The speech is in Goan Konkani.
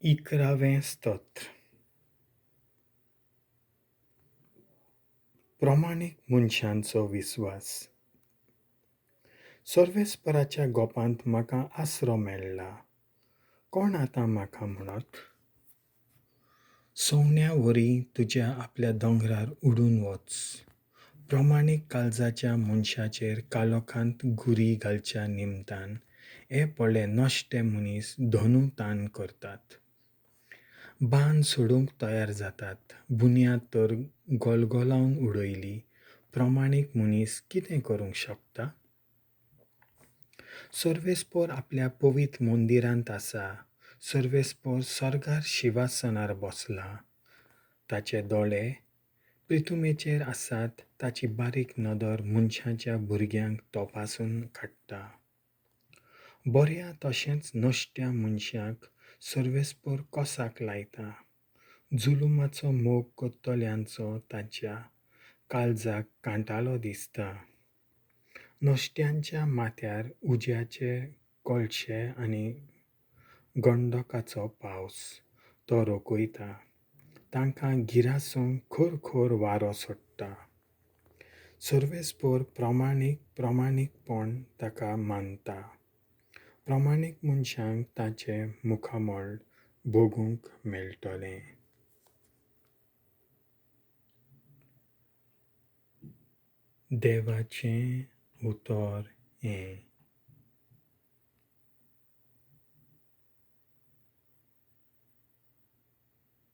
11वें स्तोत्र. प्रमाणीक मनशांचो विस्वास. सर्वेस्पराच्या गोपांत म्हाका आसरो मेळ्ळा. कोण आतां म्हाका म्हणत, सवण्या वरी तुज्या आपल्या दोंगरार उडून वच. प्रमाणीक काळजाच्या मनशाचेर काळोखांत घुरी घालच्या निमतान हे पळे नश्टे मनीस धोनू तान करतात. बांद सोडूंक तयार जातात, बुन्याद तर गोलगोलावन उडयली. प्रमाणीक मनीस कितें करूंक शकता? सर्वेस्पर आपल्या पवित्र मंदिरांत आसा. सर्वेस्पर सर्गार शिवासनार बसला. ताचे दोळे प्रिथुमेचेर आसात. ताची बारीक नदर मनशाच्या भुरग्यांक तपासून काडटा. बऱ्या तशेंच नश्ट्या मनशाक सर्वेस्पर कोसाक लायता. जुलुमाचो मोग करतल्यांचो ताच्या काळजाक कांटाळो दिसता. नश्ट्यांच्या माथ्यार उज्याचे कोळशे आनी गंडकाचो पावस तो रोखयता. तांकां गिरासूंक खर खर वारो सोडटा. सर्वेस्पर प्रमाणीक प्रमाणीकपण ताका मानता. प्रमाणीक मनशांक ताचें मुखामळ भोगूंक मेळटलें. देवाचें उतर हें.